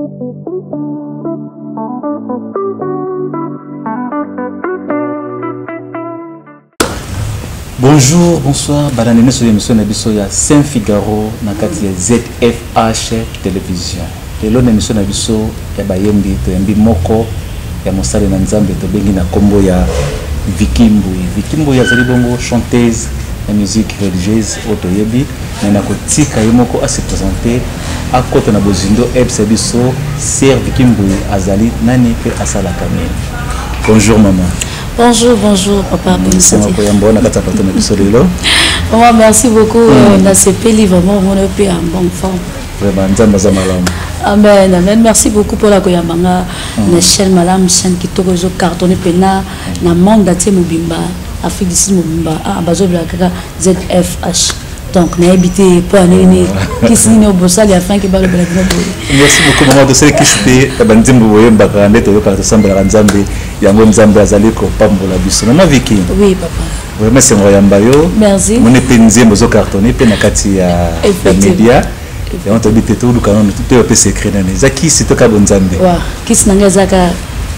Bonjour, bonsoir, balandi nyonso ya émission na biso ya Saint Figaro na kati ya ZFH Télévision. Lelo na émission na biso ya bayembi toyambi moko ya mosali na Nzambe tobengi na kombo ya Vicky Mbuyi. Vicky Mbuyi azali bongo chanteuse ya musique religieuse oyo toyebi, mais nakotika ye moko a se présenter, akota na bozindo ayebisa biso sœur Vicky Mbuyi azali nani mpe asalaka nini. Bonjour maman. Bonjour, bonjour papa. Esengo koyamba na kati ya plateau na biso lelo. Vraiment, merci beaucoup. Nasepeli vraiment omona yo mpe en bonne forme. Vraiment, Nzambe aza malamu. Amen, amen. Merci beaucoup pour la koyamba nga na chaîne malamu, chaîne kitoko ezo cartonner pena na monde entier mobimba, Afrique du Sud mobimba. Ah, bazobela kaka ZFH. Donc nayebi te mpo ya nini, kisi nini obosali afin ke balobela bino boye. Merci beaucoup mama. Tosali kisi te, ya banzembo boyembaka nde toyokaka, tosambelaka Nzambe, yango Nzambe azali kopambola biso. Mama Viki. Oui papa. Vraiment esengo yamba yo. Merci. Moni mpe nzembo ozocartonne mpe na kati ya média, yango toyebi te, toluka nano toyo mpe secret nani eza kisi to kabo Nzambe. Wa kisi na ngai ezaka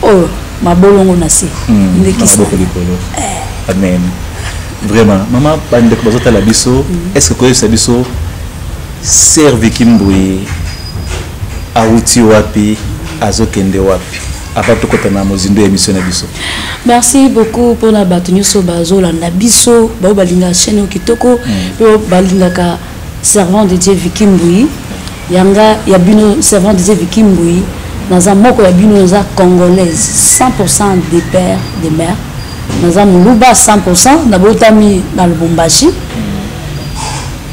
oyo mabolongo na se. Nde kisi. Maboko likolo. Amen. Vraiment mama, bandeko bazotala biso, est ce que koyebisa biso sœur Vicky Mbuyi awuti wapi, azokende wapi, avant tokota na mozindo ya émission na biso? Merci beaucoup mpona bato nyonso bazolanda biso, bao balingaka chaîne oyo kitoko mpe balingaka servant de Dieu Vicky Mbuyi. Yanga ya bino servant de Dieu Vicky Mbuyi, naza moko ya bino, naza congolaise 100% de père de mère, naza moluba 100%, nabotami na Lubumbashi,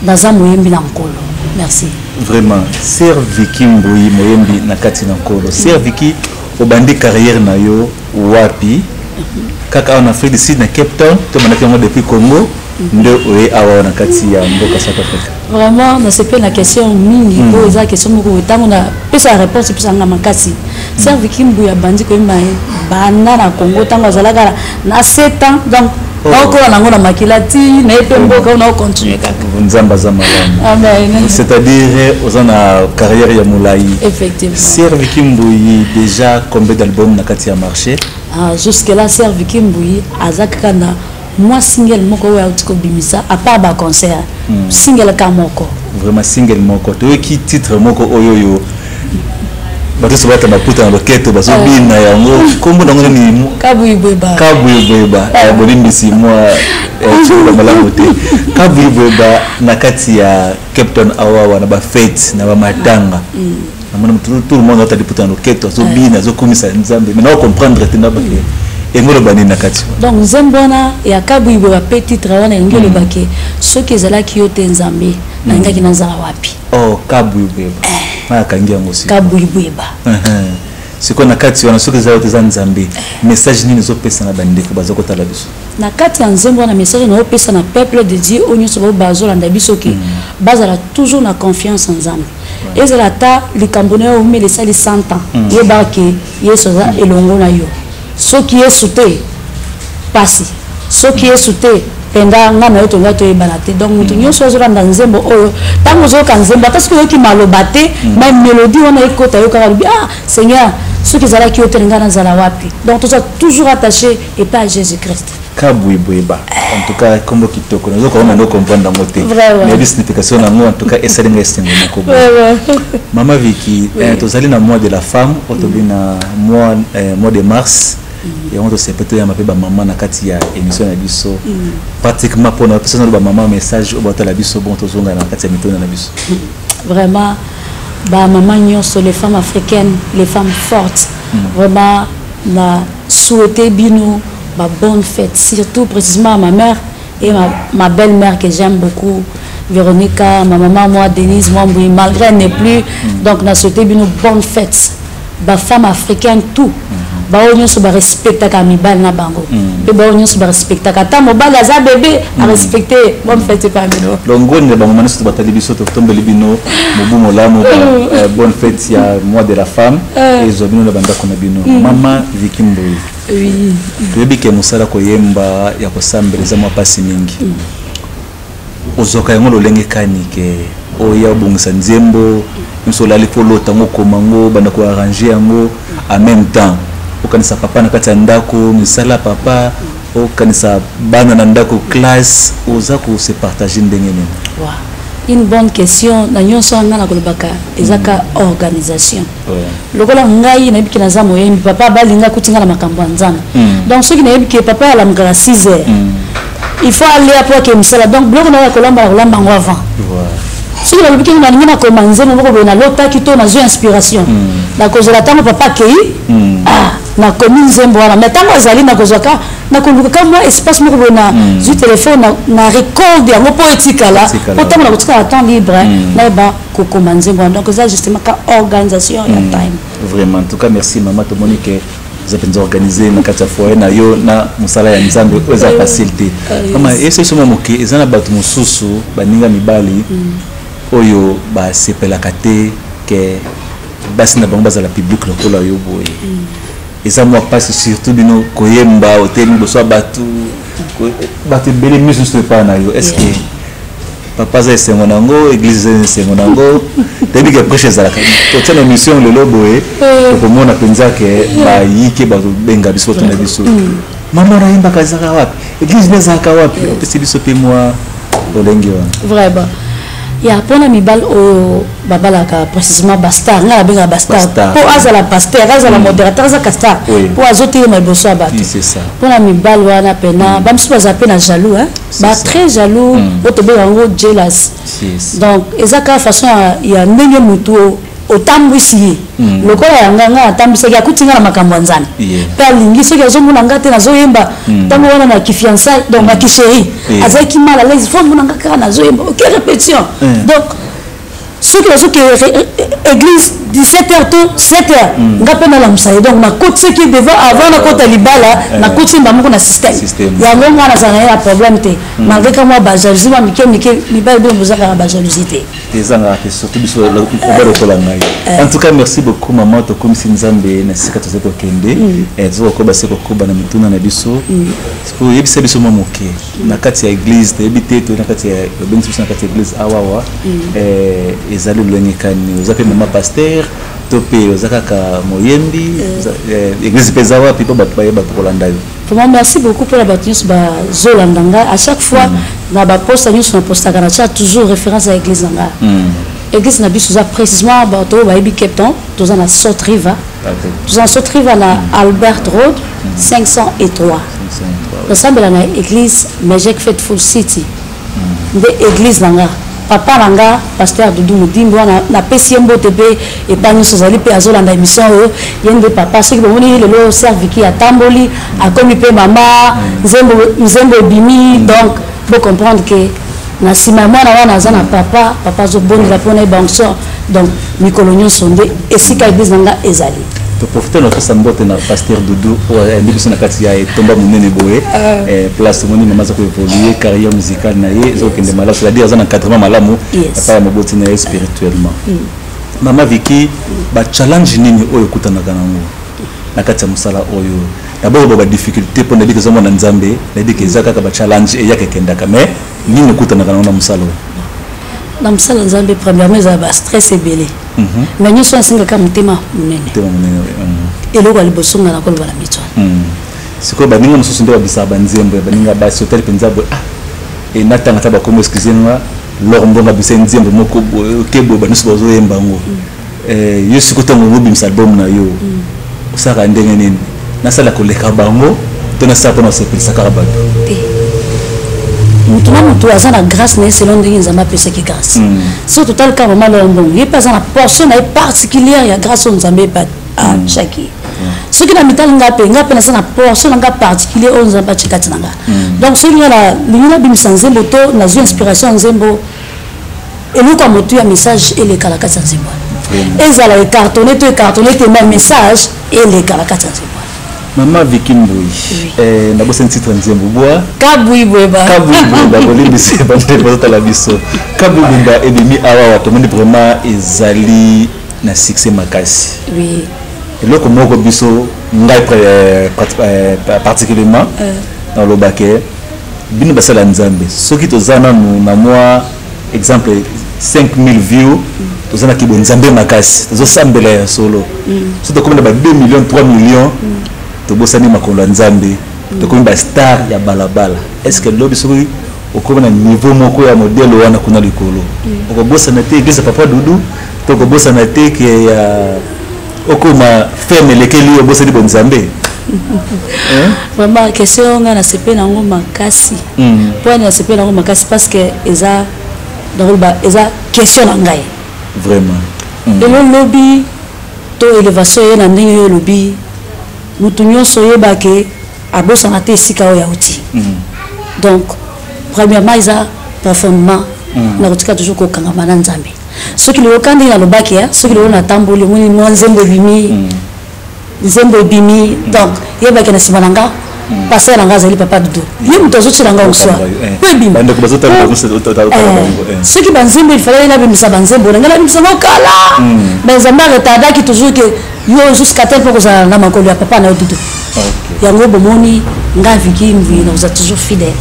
naza moyembi na Nkolo. Merci. Vraiment, sœur Vicky Mbuyi, moyembi na kati na Nkolo. Sœur Vicky, obandi carrière na yo wapi? Kaka awa na Afrique du Sud, na Cape Town, to bandaki yango depuis Congo nde oye awa na kati ya mboka South Africa? Vraiment nasepeli na question mingi, po eza question moko ntango napesa réponse epesanga makasi. Sœur Vicky Mbuyi abandi koyemba ye banda na Congo ntango azalaka na 7 ans, donc naokola nango na makila ti na ye mpe mboka oyo naocontinue kaka. Nzambe aza malamu. Amen. C'est-à-dire oza na carrière ya molai. Effectivement. Sœur Vicky Mbuyi, déjà combien d'albums na kati ya marché? Ah, jusque là sœur Vicky Mbuyi aza kaka na mwa single moko oyo auti kobimisa, à part baconcert, single ka moko. Vraiment, single moko. Toyoki titre moko oyo bato nyonso bata maputa na loketo bazobina yango. Nkombo nango nini? Kabwibweba. Kabwibweba. Bolimbisi mwa toloba malamu te. Kabwibweba, na kati ya Cape Town awawa, na bafete na bamatanga, namoni tout le monde ata liputa na loketo azobina, azokumisa Nzambe, mais nao comprendre te nabake engo loba nini na kati wana. Donc nzembo wana ya Kabwibweba mpe titre wana elingi olobake soki ezalaki yo te Nzambe, nalingaki nazala wapi? Oh, Kabwibweba, akangi yango si. Kabwibweba. Sikoyo na kati wana, soki eza yo te, eza Nzambe, message nini ezopesa na bandeko baza kotala biso? Na kati ya nzembo wana, message naopesa na peuple de Dieu oyo nyonso bao bazolanda biso ke bazala toujours na confiance ya Nzambe. Ezala ata likambo na yo omela esali 100 ans, yebaka ke Yesu aza elongo na yo. Soki Yesu te, pasi. Soki Yesu te mpenza, nga na yo tolinga toyebana te. Donc moto nyonso azolanda nzembo oyo, ntango ozoyoka nzembo, ata soki oyoki maloba te, mais mélodie wana ekota yo kaka, lobi: "Ah Seigneur, soki ezalaki yo te, nga nazala wapi?" Donc toza toujours attaché epai ya Jésus Christ. Kabwibweba, en tout cas kombo kitoko. Nazokomona ndo comprendre yango te, nayebi signification nango. En tout cas esali ngai esengo moko boye. Mama Viki, tozali na mois de la femme oyo tobi na mois de mars, yango tosepe toyamba mpe bamama na kati ya émission na biso. Pratiquement mpona bapesa nano bamama message oyo batala biso, bon, tozonga na kati ya mitona na biso. Vraiment, bamama nyonso, les femmes africaines, les femmes fortes, vraiment na souhaité bino ba bonne fête, surtout précisément à ma mère et ma belle-mère que j'aime beaucoup, Véronica, ma maman, moi, Denise Mwamboui, malgré elle n'est plus. Donc na souhaité bino bonne fête, bafemme africaine tout, baoyo nyonso barespectaka mibali na bango mpe baoyo nyonso barespectaka ata mobali aza bebe, arespecte. Bonne fête epa bino. Longoni na bango nyonso batali biso, totombeli bino mobu molamu, bonne fête ya mois de la femme ezwa bino na bandako na bino. Mama Viki Mbuyi. Oui. Toyebi ke mosala koyemba ya kosambela eza mwa mpasi mingi. Ozwaka yango lolenge kani ke Oya obongisa nzembo nyonso, olali mpo olota yango, okoma yango, banda koarranger yango, en même temps okanisa papa na kati ya ndako, misala papa, okanisa bana na ndako, classe. Oza kose partager ndenge nini? Wow. Une bonne question. Na nyonso nga na kolobaka, eza ka organisation. Lokola ngai nayebi ke naza moyembi, papa balinga kuti nga na makambo ya Nzambe. Donc soki nayebi ke papa alamukaka 6 heures, il faut alia po ake mosala. Donc biloko na ya kolamba, na kolamba yango avant. Soki nalobi ke nalingi nakoma nzembo moko boye, nalotaki to nazwi inspiration, nakozela ntango papa akei, ah, nakomi nzembo wana. Mais ntango azali, nakozwaka, nakoluka ka mwa espace moko boye, na zwi telefone, na record yango mpo etikala, mpo ntango nakotikala temps libre, nayeba kokoma nzembo wana. Donc eza justement ka organisation ya time. Vraiment, en tout cas merci mama. Tomoni ke oza mpenza organisé na kati ya foyer na yo na mosala ya Nzambe oyo eza facile te. Mama, ese soma moke, eza na bato mosusu, baninga mibali oyo basepelaka te ke basi na bango bazala public lokola yo boye. Eza mwa mpasi, surtout bino koyemba, otelemi liboso ya bato, bato ebele, miso nyonso epai na yo. Est ce que papa aza esengo nango, église eza esengo nango? Toyebi ke prêche ezalaka, totia na émission lelo boye, tokomona mpenza ke bayike bazobenga biso, batuna biso: mama nayembaka ezalaka wapi, église nde ezalaka wapi? Opesi biso mpe mwa lolenge wana. Vraiment, ya mpona mibali oyo babalaka précisément bastar, ngai nabengaka bastar, mpo azala pasteur, azala modérateur, azaka star, mpo azotelema liboso ya bato. Mpona mibali wana pena, bamisusu bazala mpe na jaloux, ba très jaloux, oyo tobenga yango jealous. Donc eza kaka façon ya ndenge motu otambwisi ye. Lokola yanga nga atambwisaki, akuti nga na makambo ya Nzambe, mpe alingi soki azomona nga te nazoyemba. Ntango wana na kifiançailles, donc na kichéri, azalaki mal à l'aise, faut mona nga kaka nazoyemba, ok, répétition. Donc soki nazoke église 17 heures to 7 heures, nga mpe nalamusa ye. Donc nakotisaki devant, avant nakota libala, nakotisi mba moko na système yango. Nga nazala na ye na problème te, malgré ka mwa bajalousie mwa mike mike. Mibali bino bozalaka na bajalousie te. Ezangaka te, surtout biso mobali lokola ngai. En tout cas merci beaucoup mama. Tokomisi Nzambe na sika toza kokende, toza kokoba se kokoba na mituna na biso. Oyebisa biso mwa moke na kati ya église. Toyebi te, toye na kati ya, obengisi biso na kati ya église awawa, ezali lolenge kani? Oza mpe mama pasteur to mpe oza kaka moyembi? Église mpe eza wapi, mpo bato bayeba kolanda yo? Vraiment merci beaucoup mpona bato nyonso bazolanda ngai. À chaque fois na baposta nyonso napostaka, natia toujours référence ya église na ngai. Église na biso eza précisément, bato oyo bayebi Cape Town, toza na Salt River, toza na Salt River na Albert Road 503. Tosambela na église Magic Faithful City, nde église na nga. Papa na nga, pasteur Dudu Modimbi wana, napesi ye mbote mpe epai nyonso azali mpe azolanda émission oyo. Ye nde papa. Soki bomoni lelo serviki atamboli, akomi mpe mama, nzembo, nzembo ebimi, donc bocomprendre ke na nsima ya mwana wana aza na papa. Papa azobondela mpona ye baonction. Donc mikolo nyonso nde esika église na nga ezali. Toprofite na kopesa mbote na pasteur Dudu oyo ayambi biso na kati ya etomba monene boye. Place omoni mama aza koévolue, carrière musicale na ye eza kokende malamu, c'est-à-dire aza na encadrement malamu epai ya moboti na ye spirituellement. Mama Viki, bachallenge nini oyo okutanaka nango na kati ya mosala oyo? D'abord bo badifficulté, mpo nayebi ke eza mwana Nzambe, nayebi ke eza kaka bachallenge eyaka ekendaka, mais nini okutanaka nango na mosala oyo? Na mosala Nzambe, premièrement ezala bastress ebele, mais nyonso nasengaka motema monene. Motema monene. Eloko ya liboso nga nakoloba na miso wana. Sikoyo baninga mosusu nde babisaka banzembo ya baninga basi, otali mpenza boye, ah, e natanga ta bakombo, excuse nga, Lor Mbongo abisa nzembo moko boye, oke boye, banyonso bazoyemba yango. Yo sikoyo ntango obimisa album na yo, osalaka ndenge nini? Nasala koleka bango to nasala mpona kosepelisa kaka bato? Te, motu na motu aza na grâce na ye selon ndenge Nzambe apesaki grâce. Soki totali kaka mama Lor Mbongo, ye mpe aza na portion na ye particulière ya grâce oyo Nzambe epe atiaki ye. Soki na mitali nga mpe, nga mpe naza na portion na nga particulier oyo Nzambe atie kati na nga. Donc soki nga nalingi nabimisa nzembo to nazwi inspiration ya nzembo, eloko ya motu ya message eleka na kati ya nzembo wana, ezala ecartonné to ecartonné te, mais message eleka na kati ya nzembo wana. Mama Viki Mbui, nabosani titre nzembo bwa. Kabui Bweba. Kabui Bweba. Kolimbisa bandeko bazotala biso. Kabui Bweba ebimi awa, tomoni vraiment ezali na succès makasi. Eloko moko biso, ngai particulièrement, nalobake bino basala Nzambe, soki toza nanu na mwa exemple 5000 views, toza na kibonzambe makasi, tozosambela ya solo. So tokomi na ba 2 millions, 3 millions, tobosani makolo ya Nzambe, tokomi bastar ya balabala. Est ce que lobi soki okomi na niveau moko ya modèle wana kuna likolo, okobosana te église ya papa Dudu, to okobosana te ke ya okoma feme elekeli, obosani bonzambe? Vraiment, question nga nasepeli nango makasi. Mpo ani nasepeli nango makasi? Parce que eza, nakoloba, eza question na ngai. Lelo lobi to élévation ye na ndenge oyo olobi, motu nyonso oyebake abosana te esika oyo auti. Donc premièrement, eza profondément nakotika toujours kokangama na Nzambe. Soki lelo ka ndenge nalobaki, soki lelo natamboli, omoni mwa nzembo ebimi, nzembo ebimi, donc yebaki na nsima na nga pasteur na nga azali papa Dudu, ye moto azotiela nga oswa po ebima. Soki banzembo ilfallait nabimisa banzembo na ngai, nabimisa ngo kala, mais Nzambe aretardaki toujours ke yo jusqu'à tel point kozala na makolo ya papa na yo Dudu. Yango bomoni nga Viki Mvi, nakoza toujours fidèle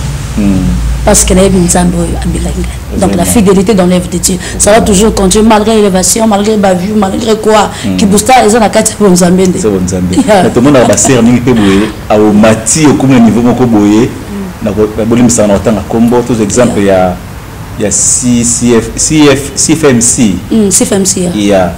parce que nayebi Nzambe oyo abelaki ngai. Donc la fidélité dans l'œuvre de Dieu, ça va toujours continuer malgré l'élévation, malgré bavues, malgré quoi. Kibusta eza na kati ya bonzambe nde. Bonzambe. Tomonaka basere mingi mpe boye, aomati, okomi na niveau moko boye, bolimbisaka na kotanga nkombo, tozo exemple ya CCF, CF, CFMC. CFMC. Ya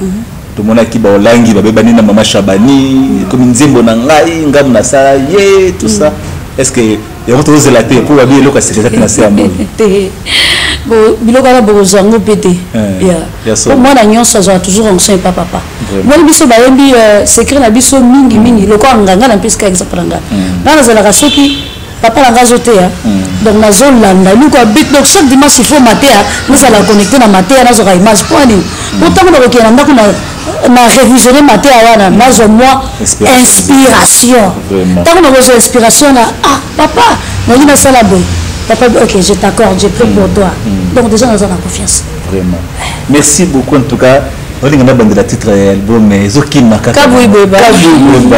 tomonaki baolangi babebani na mama Shabani, ekomi nzembo na ngai, ngambo nasala ye, tout ça. Est ce que yango tozozela te, mpo babi eloko asika eza te na se ya moi? Te, biloko wana bokozwa yango mpe te. Po mwana nyonso azwaka toujours onction epa papa. Moni biso bayembi secret na biso mingi mingi lokola nganga na mpesika exemple na nga. Nga nazalaka, soki papa na nga azoteya, donc nazolanda eloko ya but. Donc chaque dimanche il faut mateya, nazala connecté na mateya, nazwaka image. Mpo nini? Po ntango nakokende na ndako na révisionne mateya wana, nazwa mwa inspiration. Ntango nakozwa inspiration na ah, papa, nalingi nasala boye, papa, ok, je t'accorde, je prie pour toi. Donc déjà naza na confiance. Vraiment, merci beaucoup. En tout cas, olinga nabandela titre ya album ezokima kaka. Kabwibweba. Kabwibweba.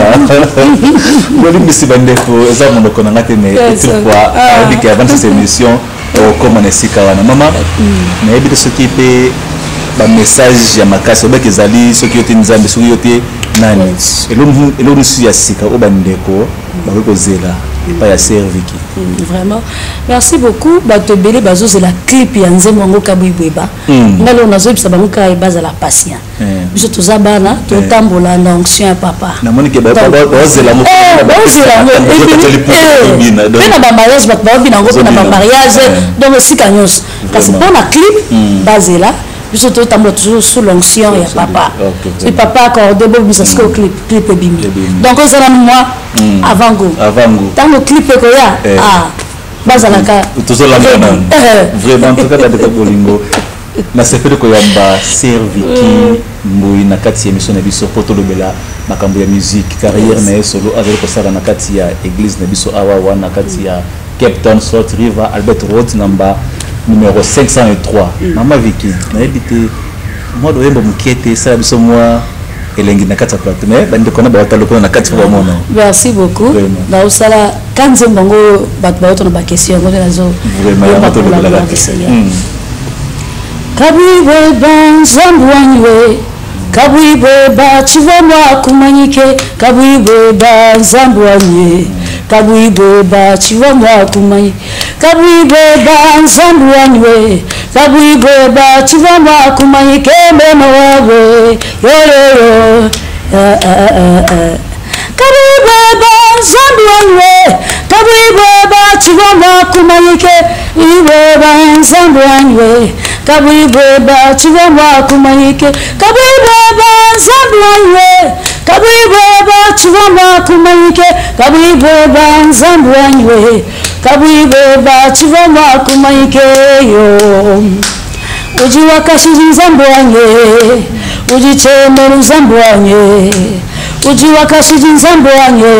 Bolimbisi bandeko, eza monoko na nga te, mais toutefois ayebi ke avant cette émission okóma na esika wana. Mama, nayebi te soki mpe bamessage ya makasi obaki ezali, soki yo te Nzambe, soki yo te nani? Eloko mosusu ya sika oyo bandeko bakoki kozela epai ya sœur Viki? Vraiment, merci beaucoup. Bato ebele bazozela clip ya nzembo yango Kabwibweba. Nga lelo nazoyebisa bango kaka bazala patient. Biso toza bana, totambola na onction ya papa. Namoni ke bazela. Bazela yango mpe na bamariage, bato baobina yango mpe na bamariage, donc esika nyonso. Kasi mpo na clip, bazela. Biso totambola toujours sous l'onction ya papa. Soki papa accorde, bobimisa sikoyo clip, clip ebimi. Donc eza nanu mwa avant-goût. Ntango clip ekoya, bazalaka. Tozolanda nanu. Vraiment, en tout cas, bandeko bolingo, nasepeli koyamba sœur Viki Mbui na kati ya émission na biso mpo tolobela makambo ya musique, carrière na ye solo azali kosala na kati ya église na biso awa wana na kati ya Cape Town, Salt River, Albert Road, namba numéro 503. Mama Viki, nayebi te mwa loyembo moke te esala biso mwa elengi na kati ya plateau, mais bandeko na bawata lokola na kati mpo bamona. Merci beaucoup. Naosala ka nzembo yango, bato bauta na baquestion yango nde nazo. Vraiment, yango tolobelaka te. Kabwibweba Nzambi wanyi we, kabwibweba chivomwa kumanyike, kabwibweba Nzambi wanyi, kabwibweba chivomwa kumanyike, kabwibweba Nzambi wanyi we, kabwibweba chivomwa kumanyike, mema wawe yoyoyo. Kabwibweba Nzambi wanyi we, kabwibweba chivomwa kumanyike, ibweba Nzambi wanyi we, kabwibweba chivomwa kumanyike, kabwibweba Nzambi wanyi we, kabwibweba chivomwa kumanyike, kabwibweba Nzambi wanyi we, kabwibweba chivomwa kumanyike yo. Uji wakashiji Nzambi wanye, uji chemenu Nzambi wanye, uji wakashiji Nzambi wanye,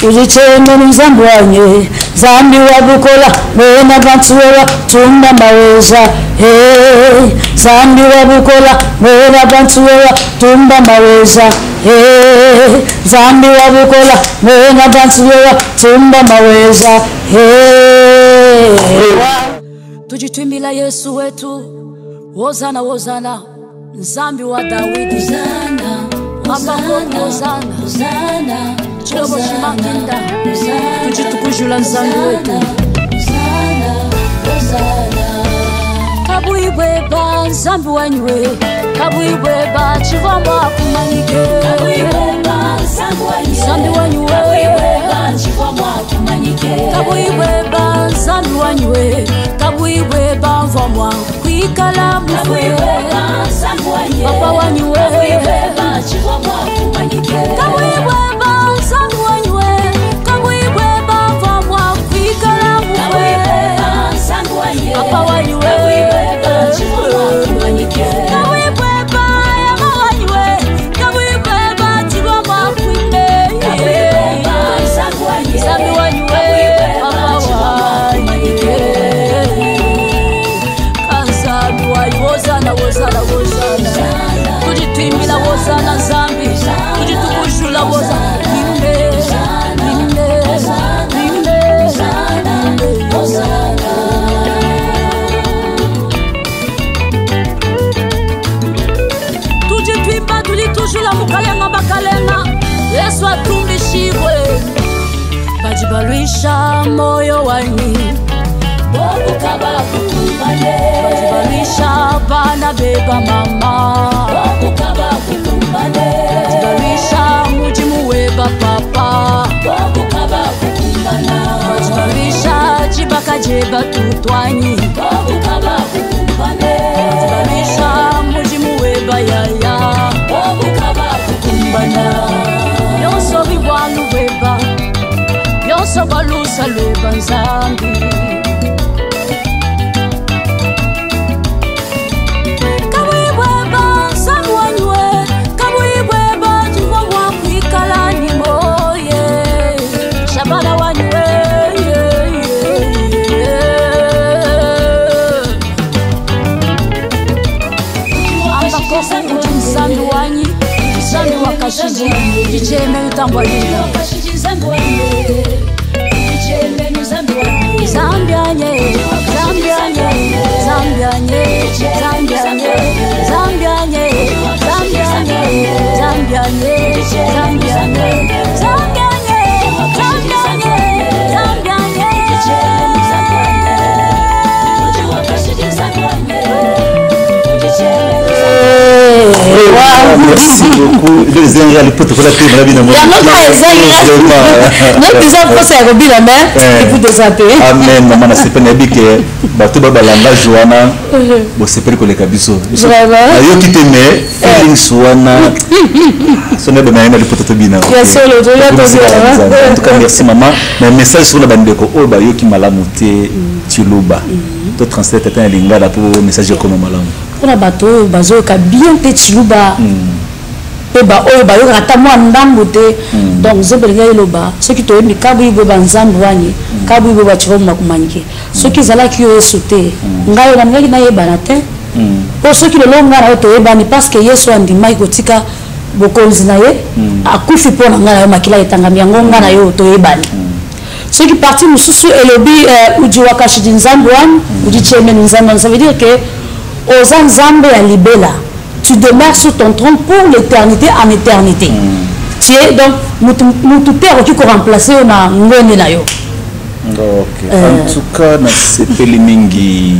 uji chemenu Nzambi wanye, Zambi wabukola mwena bantu wewa tumba maweza. Hey, Zambi wabukola mwena bantu wewa tumba maweza. Hey, Zambi wabukola mwena bantu wewa tumba maweza. Hey. Tujitwimbila Yesu wetu. Hosana, Hosana, Nzambi wa Dawidi. Mabako Hosana, Chilobo Shimakinda, tujitukujula Nzambi wetu. Kabuibweba Nzambi wanywe, kabuibweba chivamba kumanyike. Nzambi wanywe, kabuibweba Nzambi wanywe, kabuibweba mvamwa kwikala mufwe. Papa wanywe, kabuibweba Nzambi wanywe, kabuibweba mvamwa kwikala mufwe. Papa wanywe, kabuibweba yama wanywe, kabuibweba chivamwa kwime. Nzambi wanywe, papa wanywe. Nzambi wanyu, wozana, wozana, wozana. Tujitwimbila wozana Nzambi, tujitukujula wozana. Nimbe, nimbe, nimbe, nimbe. Tujitwimba tulitujula mukalenga bakalenga, Yesu atumbishibwe. Bajibalwisha moyo wanyu, bajibalwisha bana beba mama, bajibalwisha mujimu weba papa, bajibalwisha jibaka jeba tutwanyi, bajibalwisha mujimu weba yaya, yonso bibwalu weba, yonso balusa lweba Nzambi. Kabuibweba Nzambi wanywe, kabuibweba jimwa wakwikala ni moye. Shabana wanywe, ye, ye, ye. Ambako uti Nzambi wanyi, Nzambi wakashiji, jicheme utambwa yina. Zambianye, Zambianye, Zambianye, Zambianye, Zambianye, Zambianye, Zambianye, Zambianye, Zambianye, Zambianye, Zambianye. Merci beaucoup. Yango ka ezanga. Noki eza mposa ya kobina me ekuta eza te. Amen, mama, nasepeli, nayebi ke bato ba balangage wana bosepeli koleka biso. Vraiment. Nayoki te, mais feelings wana so nde bameyai na lipoto tobina. Ya solo, toya tobina. En tout cas, merci mama. Mais message sur na bandeko oyo bayoki malamu te Tshiluba, to translate ata na lingala po message ekoma malamu. Mpona bato oyo bazoyoka bien te Tshiluba mpe baoyo bayokaka ata mwa ndambo te, donc nzembo elingi eloba soki toyembi kabuyi boye banzambe wani, kabuyi boye baciro makumanyike. Soki ezalaki yo Yesu te, ngai oyo nalingaki nayebana te, mpo soki lelo ngai na yo toyebani, parce que Yesu andimaki kotika bokonzi na ye, akufi mpo na ngai na yo, makila etangami, yango ngai na yo toyebani. Soki partie mosusu elobi udi wakashidi nzambe wani, udi chemeni nzambe wani, ça veut dire que oza nzambe ya libela, tu demeures sur ton trône pour l'éternité en éternité. Tu es donc mutu mutu te akoki koremplace yo na ngwende na yo. Ok, en tout cas nasepeli mingi,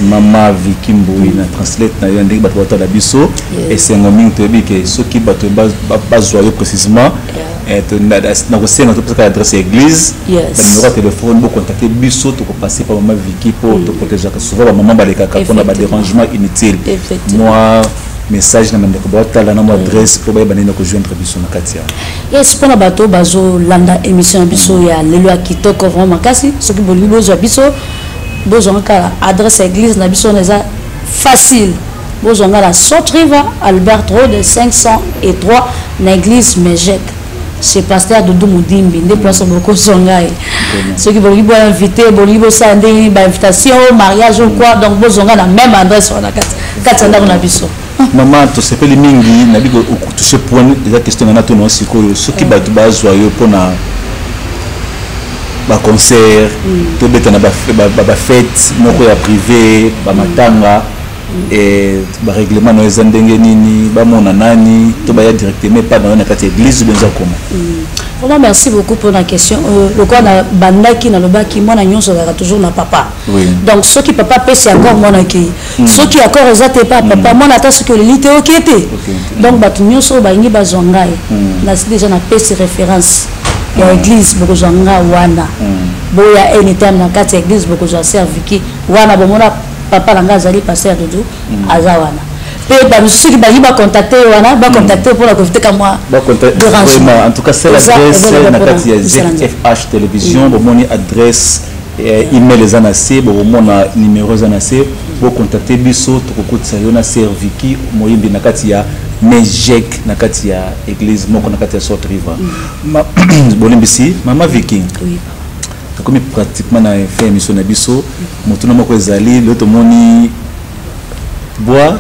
mama Viki Mbui, na translate na yo ndenge bato batala biso. Esengo mingi, toyebi ke soki bato bazwa yo précisément, nakosenga topesaka adresse ya église, banimero ya telefone, bocontacte biso, tokopase pa mama Viki mpo toprotégeaka souvent bamama balekaka mpona badérangement inutile. Mwa message na bandeko baotala na mwa adresse mpo bayeba ndenge kojoindre biso na kati ya Yes, mpona bato oyo bazolanda émission na biso ya lelo ya kitoko vraiment makasi, soki bolingi bozwa biso, bozwanga kaka adresse ya église na biso wana, eza facile. Bozwanga na Salt River, Albert Road 503, na église Mejek, chez pasteur Dudu Mudimbi, nde place bokozwa ngai. Soki bolingi boinvite, bolingi bosala ndenge bainvitation, mariage ou quoi, donc bozwanga na même adresse wana, kati kati ya ndako na biso. Mama, tosepeli mingi. Nabi okotouche point, eza question nga natuna sikoyo: soki bato bazwa yo mpona baconcert, tobeta na bafete moko ya privé, bamatanga, Eh, barèglement na yo eza ndenge nini, bamona nani to baya directement epai na yo na kati ya église ou bien eza koma? Vraiment, merci beaucoup pour la question. Lokola na bandaki, nalobaki mwana nyonso azalaka toujours na papa. Donc soki papa apesi accord, mwana akei. Soki accord eza te pa papa, mwana ata soki oleli te, oke te. Donc bato nyonso oyo balingi bazwa ngai, nasi déjà napesi référence ya église, bokozwa nga wana. Boya anytime na kati ya église, bokozwa sœur Viki wana. Bomona papa na ngai azali pasteur Dudu, aza wana. Mpe bamisusu soki balingi bacontacte ye wana, bacontacte mpona koviteka mwa. Vraiment, en tout cas, c'est l'adresse na kati ya ZFH Télévision. Bomoni adresse, email eza na se, bokomona numéro eza na se. Bocontacte biso, tokokotisa yo na sœur Viki, moyembi na kati ya Mejek, na kati ya église moko na kati ya Salt River. Bolimbisi, mama Viki. Oui. Tokomi pratiquement na fin émission na biso. Motuna moko ezali: lelo tomoni bwa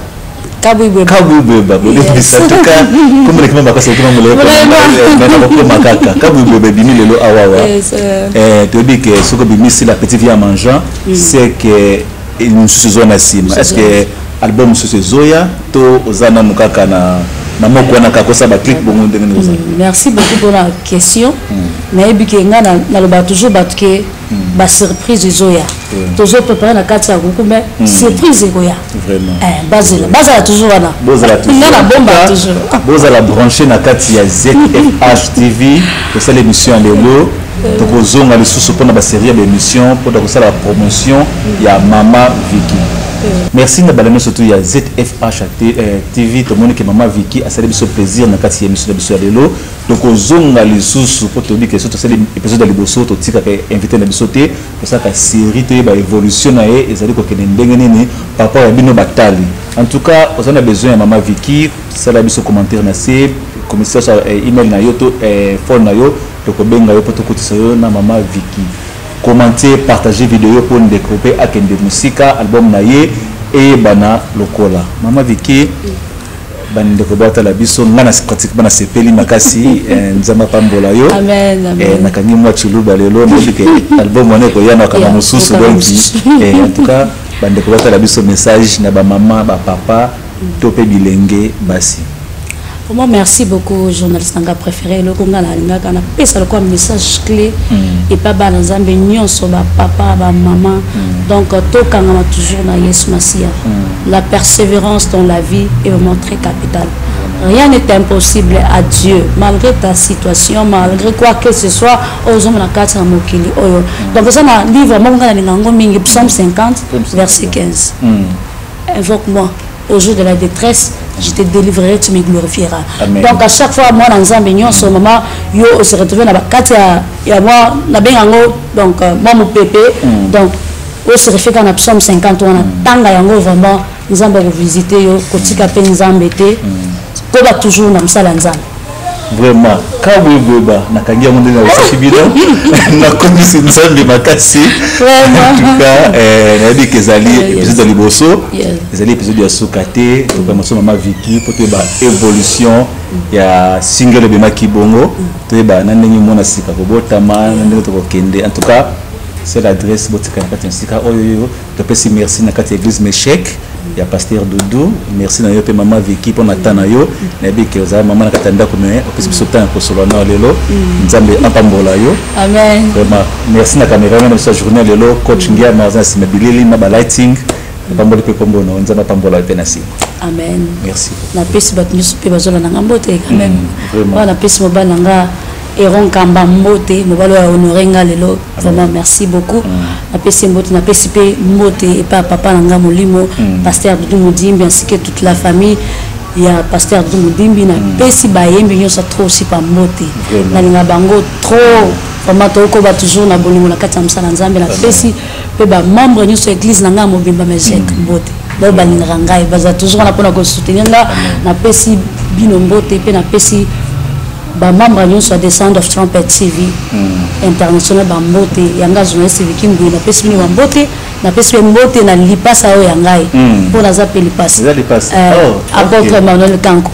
Kabwibweba. Bolimbisa, en tout cas, kombo lekima makasi ekima molelo nakokoma kaka. Kabwibweba ebimi lelo awawa. Toyebi ke soki obimisi La Petite Vie en mangeant, c'est que mosusu ezoya na nsima. Est ce que album mosusu ezoya to oza nanu kaka na moko wana, kaka kosala baclip bongo, ndenge nini ozala? Merci beaucoup pour la question. Nayebi ke nga nalobaka toujours bato ke basurprise ezoya. Tozoprépare na kati ya kuku, mais surprise ekoya. Bazela, bazala toujours wana. Bozala. Nga na bomba toujours. Bozala branché na kati ya ZFH TV. Tosala émission ya lelo, tokozonga lisusu mpona basérie ya baémission mpona kosala bapromotion ya mama Viki. Merci na bala nyonso tu ya ZFH TV. Tomoni ke mama Viki asali biso plaisir na kati ya émission na biso ya lelo. Tokozonga lisusu mpo toyebi ke so tosali épisode ya liboso, totikaka invité na biso te. Tosalaka série, toyeba évolution na ye ezali kokende ndenge nini par rapport ya bino batali. En tout cas, oza na besoin ya mama Viki, sala biso commentaire na se, komisa email na yo to phone na yo, tokobenga yo mpo tokotisa yo na mama Viki. Commenter, partager vidéo mpo ndeko mpe akende mosika, album na ye eyebana lokola mama Viki. Bandeko batala biso, nga na pratiquement nasepeli makasi. Nzambe apambola yo. Nakangi mwa chiluba lelo, nayebi ke album wana ekoya na kaka mosusu. Donc en tout cas, bandeko batala biso, message na bamama, bapapa to mpe bilenge basi. Vraiment, merci beaucoup, journaliste nanga préféré. Eloko nga nalingaka napesa lokola message clé epa bana Nzambe nyonso, bapapa, bamama, donc tokangama toujours na Yesu Masiya. La persévérance dans la vie est vraiment très capitale. Rien n'est impossible à Dieu, malgré ta situation, malgré quoi que ce soit ozomona kati na mokili oyo. Donc eza na livre moko nga nalinga yango mingi, Psaume 50 verset 15: "Invoque-moi au jour de la détresse, je te délivrerai, tu me glorifieras." Amen. Donc à chaque fois, mwana Nzambe nyonso, mama, yo ose retrouve na bakati ya mwa nabenga yango donc mwa mopepe, donc ose référer kaka na Psaume 50 wana, tanga yango. Vraiment, Nzambe akovisite yo. Kotika mpe Nzambe te, koba toujours na mosala ya Nzambe. Vraiment, Kabwebweba, nakangi yango ndenge nakosaki bino, nakomisi Nzambe makasi. En tout cas, nayebi ke ezali épisode ya liboso, ezali épisode ya suka te. Tokama so mama Viki mpo toyeba évolution ya single ebemaki bongo, toyeba na ndenge mona sika kobotama, na ndenge tokokende. En tout cas, c'est l'adresse botika na kati ya esika oyo. Topesi merci na kati ya église Meshek ya pasteur Doudou. Merci na yo mpe, mama Viki, mpo na temps na yo. Nayebi ke ozala mama na kati ya ndako, me opesi biso temps ya kosolola na lelo. Nzambe apambola yo. Amen. Vraiment, merci na cameraman na biso ya journée lelo, coach Ngiama, aza na nsima bilili na balighting. Apamboli mpe kombo na Nzambe, apambola yo mpe na nsima. Amen. Merci. Napesi bato nyonso mpe bazolanda nga mbote quand même. Vraiment. Wana napesi mobali na nga Eron Kamba mbote, mobali oyo ahonore nga lelo. Vraiment, merci beaucoup. Napesi mbote, napesi mpe mbote epai ya papa na nga molimo, pasteur Dudu Modimbi, ainsi que toute la famille ya pasteur Dudu Modimbi. Napesi bayembi nyonso trop aussi pa mbote. Nalinga bango trop vraiment. Tokokoba toujours na bolingo na kati ya mosala Nzambe. Napesi mpe bamembre nyonso ya église na ngai ya mobimba Mejek mbote, baoyo balingaka ngai, baza toujours wana mpona kosoutenir nga. Napesi bino mbote mpe napesi bamembre nyonso ya The Sound of Trumpet TV International bambote. Yanga journaliste Viki Mbui, napesi bino bambote. Napesi mpe mbote na lipasa oyo ya ngai, mpo naza mpe lipasa. Eza lipasa. Oh, apôtre Emmanuel Kanko,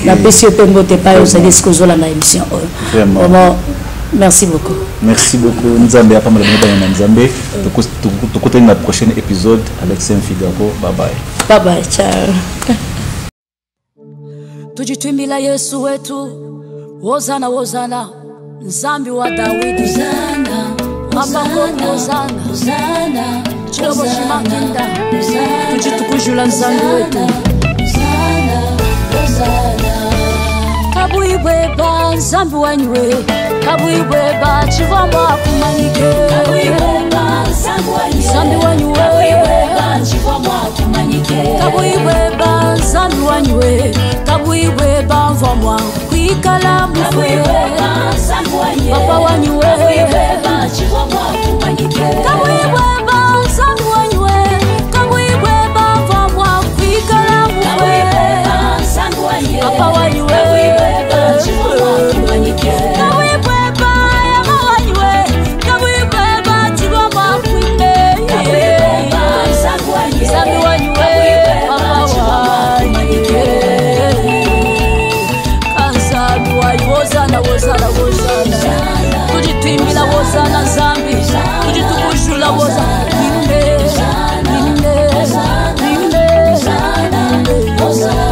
napesi yo mpe mbote epai ozali, esika ozolanda émission oyo. Vraiment, merci beaucoup. Merci beaucoup. Nzambe apambola bino, bana na Nzambe. Tokutani na prochain épisode avec Saint Figaro. Bye bye. Bye bye, ciao. Tujitwimbila Yesu wetu, wozana wozana, Nzambi wa Dawidi, Mabako wozana, Chilobo Shimakinda, tujitukujula Nzambi wetu. Kabuibweba Nzambi wanywe, kabuibweba chivamba kumanyike. Nzambi wanywe, kabuibweba Nzambi wanywe, kabuibweba mvamwa kwikala mufwe. Papa wanywe, kabuibweba Nzambi wanywe, kabuibweba mvamwa kwikala mufwe. Papa wanywe, kabuibweba yama wanywe, kabuibweba chivamba kwime. Nzambi wanywe, papa wanywe, Nzambi wanywe, wozana wozana wozana, tujitwimbila wozana Nzambi, tujitukujula wozana, imbe imbe imbe imbe wozana.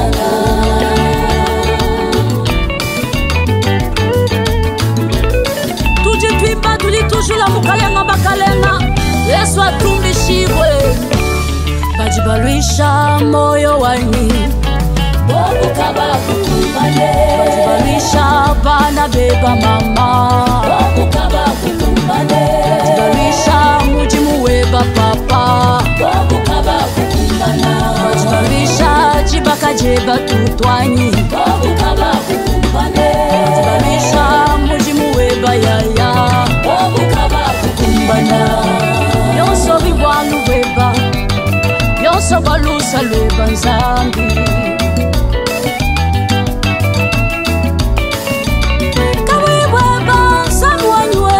Tujitwimba tulitujula mukalenga bakalenga, Yesu atumbishibwe, bajibalwisha moyo wanyi, bajibalwisha bana beba mama, bajibalwisha mujimu weba papa, bajibalwisha jibaka jeba tutwanyi, bajibalwisha mujimu weba yaya, yonso bibwalu weba, yonso balusa lweba Nzambi. Kabuibweba Nzambi wanywe,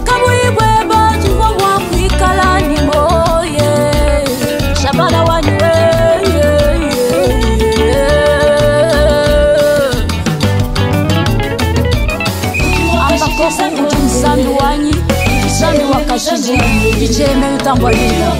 kabuibweba chivwa mwakwikala ni moye, Shabana wanywe, Ambakoko uti Nzambi wanyi, Nzambi wakashiji, jicheme utambwa lila.